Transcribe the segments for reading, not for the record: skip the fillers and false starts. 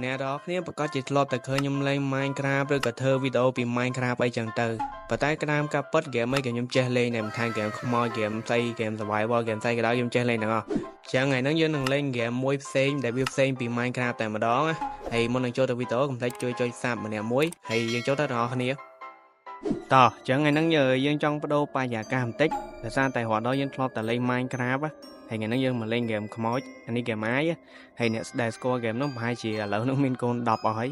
អ្នកនរគ្នាប្រកាសជាធ្លាប់តែឃើញខ្ញុំលេង Minecraft ឬក៏ធ្វើវីដេអូពី Minecraft អីចឹងទៅប៉ុន្តែក្តាមការពិតហ្គេមអីក៏ខ្ញុំចេះលេងដែរមិនថាហ្គេមខ្មោចហ្គេមស្អីហ្គេម survival ហ្គេមស្អីក៏ដោយខ្ញុំចេះលេងទាំងអស់ចឹងថ្ងៃហ្នឹងយើងនឹងលេងហ្គេមមួយផ្សេងដែលវាផ្សេងពី Minecraft តែម្ដងណាហើយមុននឹងចូលទៅវីដេអូកុំភ្លេចជួយចុច Sub ម្នាក់មួយហើយយើងចូលទៅទាំងអស់គ្នាតោះចឹងថ្ងៃហ្នឹងយើងចង់បដូរបរិយាកាសបន្តិចដោយសារតែរាល់ដងយើងធ្លាប់តែលេង Minecraft ហើយថ្ងៃហ្នឹងយើងមកលេងហ្គេមខ្មោចអានេះហ្គេមអាយហើយអ្នកដែលស្គាល់ហ្គេមហ្នឹងប្រហែលជាឥឡូវហ្នឹងមានកូន10អស់ហើយ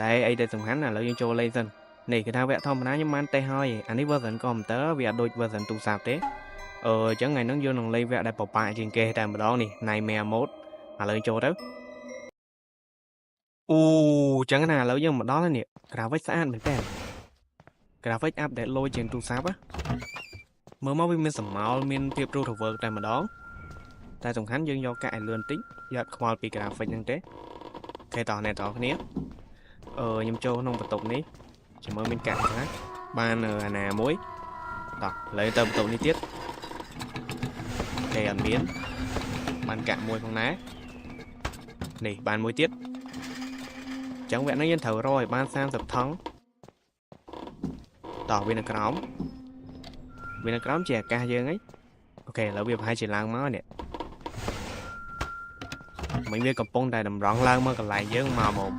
តែអីដែលសំខាន់ឥឡូវយើងចូលលេងសិននេះគេថាវគ្គធម្មតាខ្ញុំបានតេស្តហើយអានេះ version computer វាអត់ដូច version ទូរស័ព្ទទេអឺអញ្ចឹងថ្ងៃហ្នឹងយើងនឹងលេងវគ្គដែលពិបាកជាងគេតែម្ដងនេះ Nightmare Mode ឥឡូវចូលទៅអូអញ្ចឹងណាឥឡូវយើងមកដល់ហើយនេះ graphic ស្អាតមែនតើ graphic update លយជាងទូរស័ព្ទណាមើលមកវាមានសមោលមានភាពរស់រវើកតែម្ដងតែសំខាន់យើងយកកាក់ឲ្យលឿនតិចយកខ្វល់ពី graphic ហ្នឹងទេOK តោះអ្នកទាំងអស់គ្នាអឺខ្ញុំចូលក្នុងបន្ទប់នេះចាំមើលមានកាក់ខ្លះបានអាណាមួយតោះឥឡូវទៅបន្ទប់នេះទៀត OK អត់មានបានកាក់មួយផងដែរនេះបានមួយទៀតអញ្ចឹងវគ្គនេះយើងត្រូវរកឲ្យបាន30ថង់តោះវានៅក្រោមវានៅក្រោមជាអាកាសយើងហីOK ឥឡូវវាប្រហែលជាឡើងមកនេះមិញវាកំពុងតែតម្រង់ឡើងមកកន្លែងយើងមកមក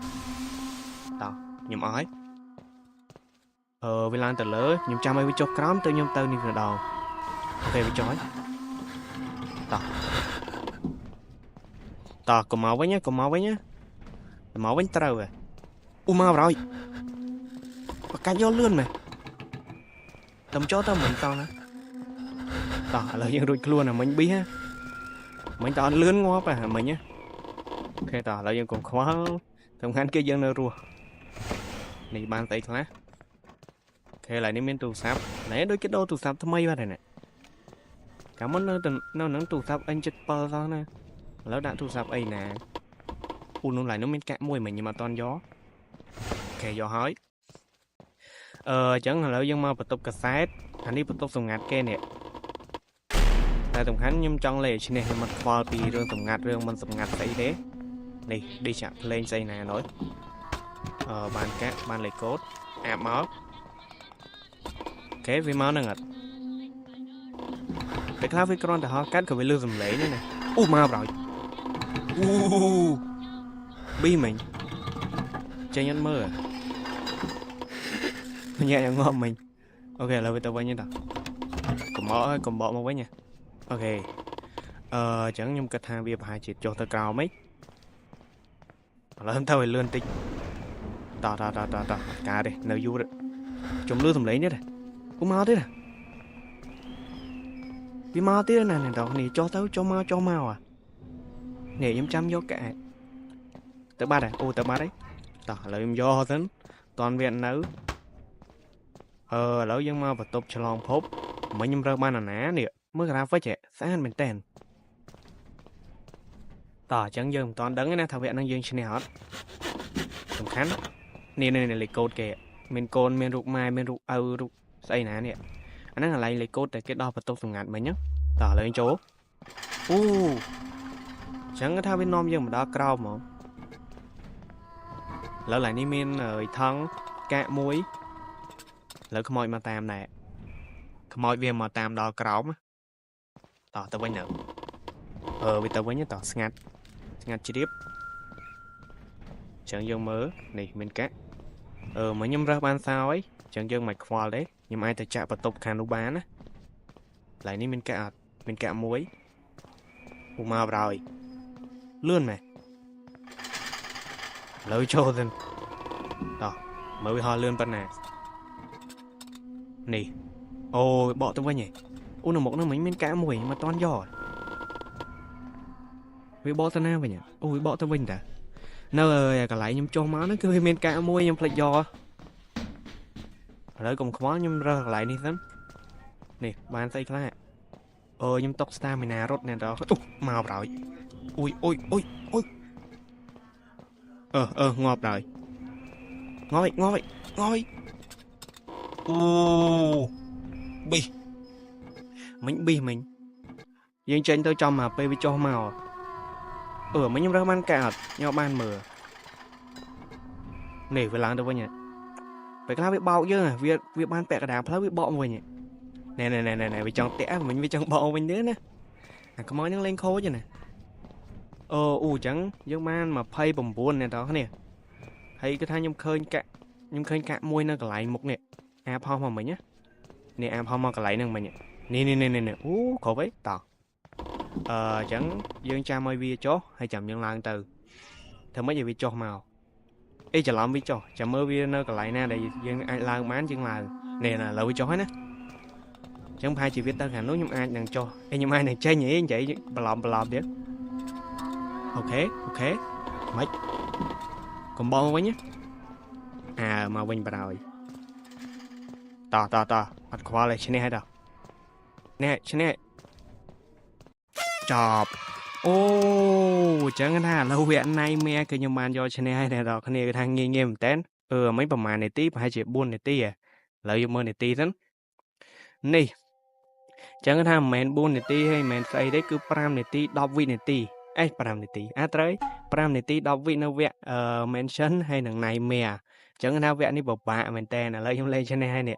តោះខ្ញុំអស់ហើយអឺវាឡើងទៅលើខ្ញុំចាំឲ្យវាចុះក្រោមទៅខ្ញុំទៅនេះម្ដង OK វាចុះហើយតោះតោះកុំមកវិញណាកុំមកវិញណាមកវិញត្រូវហ៎អូមកប្រយបកាច់យកលឿនមែនតំចូលទៅមិនតោះណាតោះឥឡូវយើងរួចខ្លួនអាមិញប៊ីហ៎មិញតអត់លឿនងាប់ហ៎មិញណាOK តោះឥឡូវយើងកុំខ្វល់សំខាន់គឺយើងនៅរស់នេះបានស្អីខ្លះOK ឥឡូវនេះមានទូរស័ព្ទណែដូចគេដូរទូរស័ព្ទថ្មីបាត់ហើយណាកាលមុននៅនៅនឹងទូរស័ព្ទ N77 សោះណាឥឡូវដាក់ទូរស័ព្ទអីណាអូនោះឡើយនោះមានកាក់មួយមិញខ្ញុំអត់តន់យក OK យកហើយអឺអញ្ចឹងឥឡូវយើងមកបន្ទប់កាសែតអានេះបន្ទប់សម្ងាត់គេនេះតែសំខាន់ខ្ញុំចង់លេងឲ្យឈ្នះខ្ញុំអត់ខ្វល់ពីរឿងសម្ងាត់រឿងមិនសម្ងាត់ស្អីទេនេះឌីចាក់ភ្លេងស្អីណាណយអឺបានកាក់បានលេខកូដអាបមក OK វាមកហ្នឹងអត់ពេលខ្លះវាគ្រាន់តែហោះកាត់ក៏វាលឺសំឡេងដែរណាអូមកប្រយអូប៊ីមិញចេញអត់មើលញាក់យ៉ាងងាប់មិញ OK ឥឡូវវាទៅវិញទេតោះកុំបកហើយកុំបកមកវិញណាOK អឺអញ្ចឹងខ្ញុំគិតថាវាប្រហែលជាចុះទៅក្រោមហីឥឡូវខ្ញុំទៅឲ្យលឿនតិចតោះតោះតោះតោះតោះការទេនៅយូរជំលឺសំឡេងទៀតអូមកទៀតវាមកទៀតណាអ្នកនរគ្នាចុះទៅចុះមកចុះមកអានេះខ្ញុំចាំយកកាក់ទៅបាត់ហ៎អូទៅបាត់ហីតោះឥឡូវខ្ញុំយកសិនតន់វានៅអឺឥឡូវយើងមកបន្ទប់ឆ្លងភពមិញខ្ញុំរើសបានអាណានេះមើល graphic ស្អាតមែនតើតោះអញ្ចឹងយើងមិនតាន់ដឹងទេណាថាវគ្គហ្នឹងយើងឈ្នះអត់សំខាន់នេះនេះលេខកូដគេមានកូនមានរូបម៉ែមានរូបឪរូបស្អីណានេះអាហ្នឹងកន្លែងលេខកូដតែគេដោះបន្ទប់សម្ងាត់មិញហ្នឹងតោះឥឡូវចូលអូអញ្ចឹងថាវានាំយើងមកដល់ក្រោមហ្មងឥឡូវឡើយនេះមានថង់កាក់មួយឥឡូវខ្មោចមកតាមដែរខ្មោចវាមកតាមដល់ក្រោមតោះទៅវិញទៅអឺវាទៅវិញតោះស្ងាត់ស្ងាត់ជ្រាបអញ្ចឹងយើងមើលនេះមានកាក់អឺមកខ្ញុំរើសបានសោយអញ្ចឹងយើងមិនខ្វល់ទេខ្ញុំអាចទៅចាក់បន្ទប់ខាងនោះបានណាកន្លែងនេះមានកាក់អត់មានកាក់មួយអូមកប្រយលឿនមែនឥឡូវចូលទៅតោះមើលវាហោះលឿនប៉ុណ្ណានេះអូបកទៅវិញហ៎អូនៅមុខនោះមិញមានកាក់មួយមកតន់យកវាបកទៅណាវិញអូវាបកទៅវិញតានៅកន្លែងខ្ញុំចុះមកហ្នឹងគឺវាមានកាក់មួយខ្ញុំភ្លេចយកឥឡូវកុំខ្វល់ខ្ញុំរើសកន្លែងនេះសិននេះបានស្អីខ្លះអឺខ្ញុំຕົក stamina រត់អ្នកដល់អូមកប្រយអុយអុយអុយអុយអឺអឺងាប់ដល់ងាប់ងាប់ងាប់អូប៊ីមិញប៊ីមិញយើងចេញទៅចំមកពេលវាចុះមកអឺមិញខ្ញុំរើសបានកាក់អត់ខ្ញុំបានមើល នេះវាឡើងទៅវិញពេលខ្លះវាបោកយើងវាវាបានពាក់កណ្ដាលផ្លូវវាបកមកវិញណែណែណែណែវាចង់តាក់មិញវាចង់បកវិញទៀតណាអាខ្មោចហ្នឹងលេងខូចណាអូអូអញ្ចឹងយើងបាន29អ្នកទាំងគ្នាហើយគឺថាខ្ញុំឃើញកាក់ខ្ញុំឃើញកាក់មួយនៅកន្លែងមុខនេះអាផុសមកមិញណានេះអាផុសមកកន្លែងហ្នឹងមិញនេះនេះនេះនេះអូគ្រប់ហីតោះអឺអញ្ចឹងយើងចាំឲ្យវាចុះហើយចាំយើងឡើងទៅធ្វើម៉េចឲ្យវាចុះមកអេច្រឡំវាចុះចាំមើលវានៅកន្លែងណាដែលយើងអាចឡើងបានយើងឡើងនេះណាឥឡូវវាចុះហើយណាអញ្ចឹងប្រហែលជាវាទៅខាងនោះខ្ញុំអាចនឹងចុះអេខ្ញុំអាចនឹងចេញអីនិយាយបន្លំបន្លំទៀត OK OK ម៉េចកុំបងមកវិញណាអើមកវិញបណ្ដោយតោះតោះតោះអត់ខ្វល់ទេឈ្នះហើយតោះនេះឈ្នះចប់អូអញ្ចឹងថាឥឡូវវគ្គ Nightmare គឺខ្ញុំបានយកឈ្នះហើយអ្នកនរគ្នាគឺថាងាយងាយមែនតើអឺមិញប្រហែលនាទីប្រហែលជា4នាទីឥឡូវយកមើលនាទីសិននេះអញ្ចឹងថាមិនមែន4នាទីហើយមិនមែនស្អីទេគឺ5នាទី10វិនាទីអេ5នាទីអាត្រូវ5នាទី10វិនៅវគ្គអឺ Mansion ហើយនឹង Nightmare អញ្ចឹងថាវគ្គនេះពិបាកមែនតើឥឡូវខ្ញុំលេងឈ្នះហើយនេះ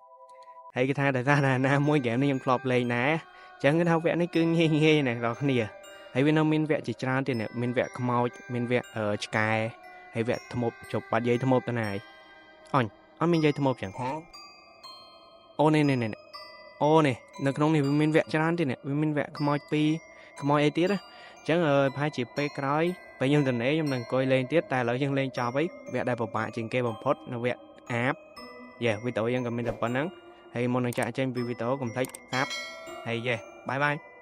ហើយគេថាដោយសារថាណាមួយហ្គេមនេះខ្ញុំធ្លាប់លេងដែរអញ្ចឹងគេថាវគ្គនេះគឺងាយងាយណាស់ដល់គ្នាហើយវានៅមានវគ្គជាច្រើនទៀតនេះមានវគ្គខ្មោចមានវគ្គឆ្កែហើយវគ្គធ្មប់ជប់បាត់យាយធ្មប់ទៅណាហើយអញអត់មានយាយធ្មប់ចឹងអូនេះនេះនេះអូនេះនៅក្នុងនេះវាមានវគ្គច្រើនទៀតនេះវាមានវគ្គខ្មោច2ខ្មោចអីទៀតណាអញ្ចឹងប្រហែលជាពេលក្រោយពេលខ្ញុំតនេខ្ញុំនឹងអង្គុយលេងទៀតតែឥឡូវយើងលេងចប់ហើយវគ្គដែលពិបាកជាងគេបំផុតនៅវគ្គអាបយេវីដេអូយើងក៏មានតែប៉ុណ្្នឹងហើយមុននឹងចាក់ចេញពីវីដេអូកុំភ្លេច sub ហើយយេ bye bye.